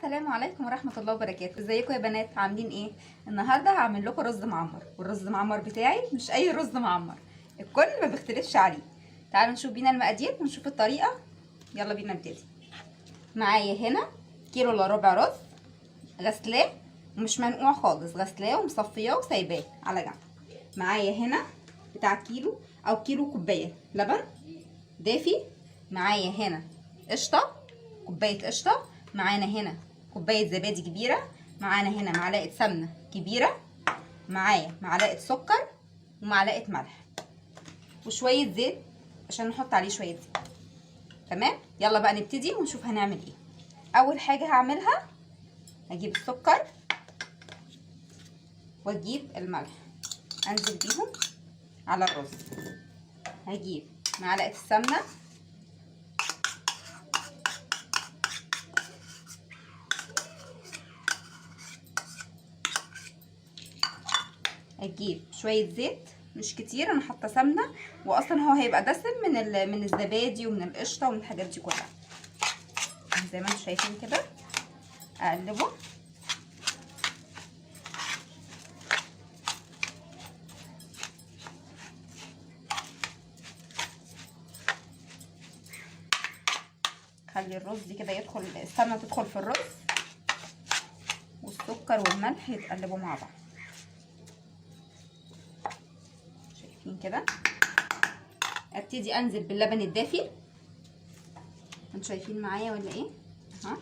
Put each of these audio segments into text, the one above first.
السلام عليكم ورحمة الله وبركاته. ازيكم يا بنات؟ عاملين ايه؟ النهارده هعمل لكم رز معمر، والرز المعمر بتاعي مش اي رز معمر، الكل ما بيختلفش عليه. تعالوا نشوف بينا المقادير ونشوف الطريقة، يلا بينا نبتدي. معايا هنا كيلو الا ربع رز، غسلاه ومش منقوع خالص، غسلاه ومصفياه وسايباه على جنب. معايا هنا بتاع كيلو او كيلو كوباية لبن دافي. معايا هنا قشطه، كوباية قشطه. معانا هنا كوباية زبادي كبيرة. معانا هنا معلقه سمنه كبيرة. معايا معلقه سكر ومعلقة ملح وشوية زيت عشان نحط عليه شوية زيت. تمام، يلا بقى نبتدي ونشوف هنعمل ايه. اول حاجة هعملها هجيب السكر واجيب الملح، انزل بيهم على الرز. هجيب معلقه السمنة، هجيب شوية زيت مش كتير، انا حاطه سمنه واصلا هو هيبقى دسم من الزبادي ومن القشطه ومن الحاجات دي كلها. زي ما انتم شايفين كده اقلبه. خلي الرز كده يدخل، السمنة تدخل في الرز والسكر والملح يتقلبوا مع بعض. شايفين كده؟ ابتدي انزل باللبن الدافي. انتوا شايفين معايا ولا ايه؟ اها،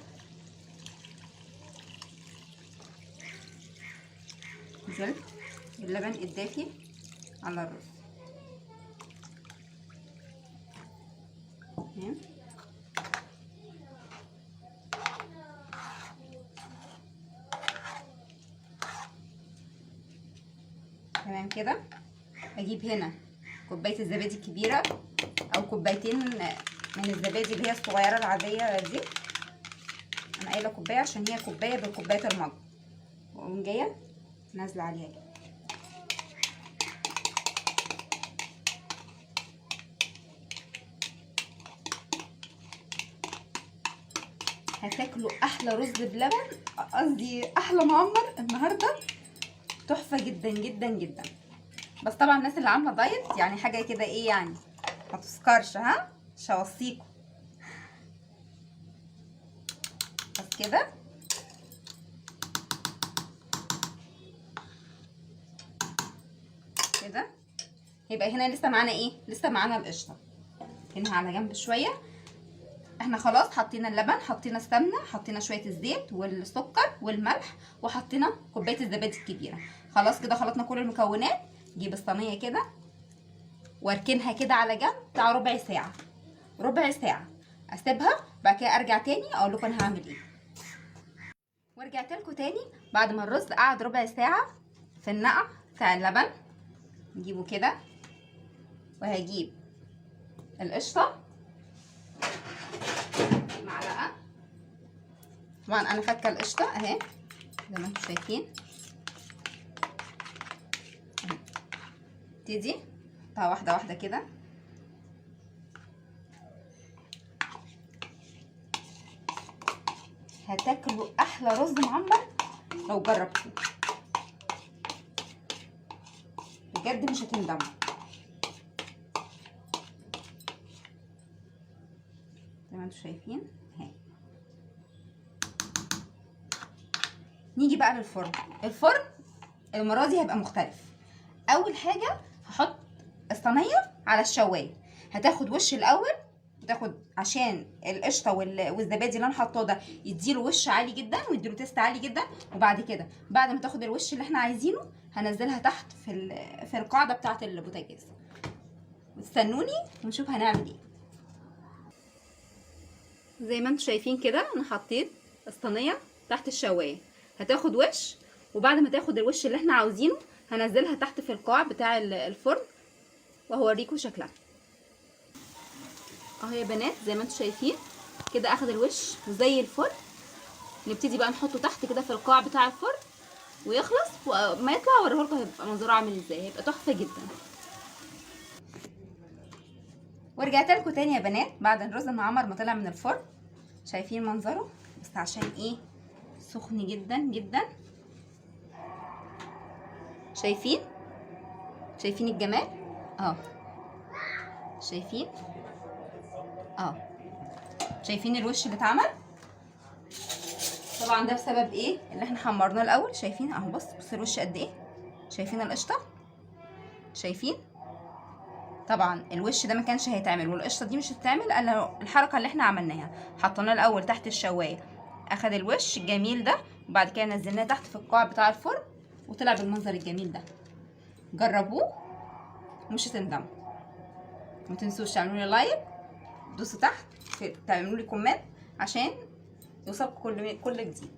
نزلت باللبن الدافي على الرز. تمام. تمام كده. اجيب هنا كوباية الزبادي الكبيرة او كوبايتين من الزبادي اللي هي الصغيرة العادية دي، انا قايله كوباية عشان هي كوباية بكوبايه المج، واقوم جاية نازله عليها كده. هتاكلوا احلى رز بلبن، قصدي احلى معمر النهارده، تحفة جدا جدا جدا. بس طبعا الناس اللي عامله دايت يعني حاجة كده ايه يعني، ما تسكرش، ها، مش هوصيكوا. بس كده. كده يبقى هنا لسه معانا ايه؟ لسه معانا القشطه، هنا على جنب شوية. احنا خلاص حطينا اللبن، حطينا السمنة، حطينا شوية الزيت والسكر والملح، وحطينا كوباية الزبادي الكبيرة. خلاص كده خلطنا كل المكونات. جيب الصينية كده واركنها كده على جنب بتاع ربع ساعة، ربع ساعة اسيبها، بعد كده ارجع تاني اقول لكم انا هعمل ايه. ورجعت لكم تاني بعد ما الرز قعد ربع ساعة في النقع بتاع اللبن. نجيبه كده، وهجيب القشطه معلقه، طبعا انا فكه القشطه اهي زي ما انتم شايفين. ابتدي احطها واحدة واحدة كده. هتاكلوا احلى رز معمر لو جربتوه، بجد مش هتندموا. زي ما انتم شايفين اهي. نيجي بقى للفرن. الفرن المرة دي هيبقى مختلف. اول حاجة هحط الصينية على الشوايه، هتاخد وش الاول، وتاخد عشان القشطه والزبادي اللي انا حاطاه ده يديله وش عالي جدا ويديله تيست عالي جدا. وبعد كده بعد ما تاخد الوش اللي احنا عايزينه هنزلها تحت في القاعدة بتاعه البوتاجاز. استنوني ونشوف هنعمل ايه. زي ما انتم شايفين كده انا حطيت الصينية تحت الشوايه، هتاخد وش، وبعد ما تاخد الوش اللي احنا عاوزينه هنزلها تحت في القاع بتاع الفرن وهوريكم شكلها. اهو يا بنات زي ما انتم شايفين كده اخد الوش زي الفل. نبتدي بقى نحطه تحت كده في القاع بتاع الفرن ويخلص، وما يطلع اوريه لكم هيبقى منظره عامل ازاي، هيبقى تحفة جدا. ورجعت لكم تاني يا بنات بعد الرز المعمر ما طلع من الفرن. شايفين منظره؟ بس عشان ايه سخن جدا جدا. شايفين؟ شايفين الجمال؟ اهو شايفين؟ اهو شايفين الوش اللي اتعمل؟ طبعا ده بسبب ايه؟ اللي احنا حمرناه الاول. شايفين اهو؟ بص بص الوش قد ايه. شايفين القشطه؟ شايفين؟ طبعا الوش ده ما كانش هيتعمل والقشطه دي مش هتتعمل الا الحركة اللي احنا عملناها. حطيناه الاول تحت الشوايه، اخد الوش الجميل ده، وبعد كده نزلناه تحت في القاع بتاع الفرن وطلع بالمنظر الجميل ده. جربوه مش هتندموا. ما تنسوش تعملوا لي like، دوسوا تحت، تعملوا لي comment عشان يوصلكم كل جديد.